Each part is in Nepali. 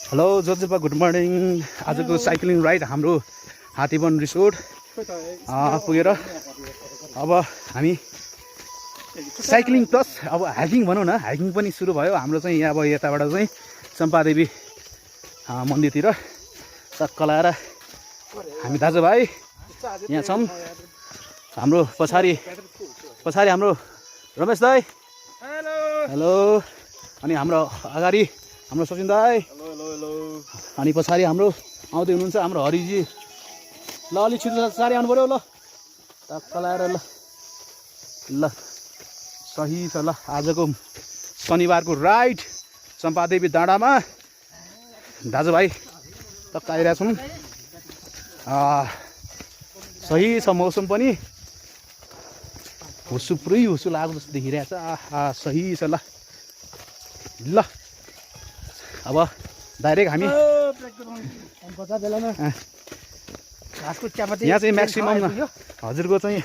हेलो जोजेपा गुड मर्निङ। आजको साइक्लिङ राइड हाम्रो हात्तीवन रिसोर्ट पुगेर अब हामी साइक्लिङ प्लस अब हाइकिङ भनौँ न, हाइकिङ पनि सुरु भयो हाम्रो चाहिँ। अब यताबाट चाहिँ चम्पादेवी मन्दिरतिर टक्क लगाएर हामी दाजुभाइ यहाँ छौँ। हाम्रो पछाडि हाम्रो रमेश दाई, हेलो। अनि हाम्रो अगाडि हाम्रो सचिन दाई, अनि पछाडि हाम्रो आउँदै हुनुहुन्छ हाम्रो हरिजी। ल अलिक छिटो सारी आउनु पऱ्यो। ल टक्क लगाएर ल ल सही छ। ल आजको शनिबारको राइड चम्पादेवी डाँडामा दाजुभाइ टक्क आइरहेको छौँ। सही छ, मौसम पनि हुसु पुरै हुसु लागेको जस्तो देखिरहेको छ। सही छ। ल ल अब डाइरेक्ट हामी यहाँ चाहिँ म्याक्सिमम हजुरको चाहिँ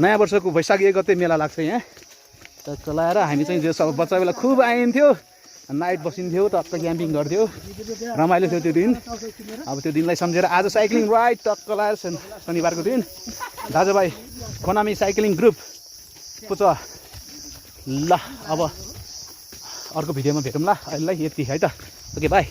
नयाँ वर्षको वैशाख 1 गते मेला लाग्छ यहाँ। त चलाएर हामी चाहिँ जो सब बच्चा बेला खुब आइन्थ्यो, नाइट बसिन्थ्यो, टक्क क्याम्पिङ गर्थ्यो, रमाइलो थियो त्यो दिन। अब त्यो दिनलाई सम्झेर आज साइक्लिङ राइड टक्क लगाएर शनिबारको दिन दाजुभाइ कोनामी साइक्लिङ ग्रुप पुछ। ल अब अर्को भिडियोमा भेटौँ ल। अहिले यति है त, ओके बाई।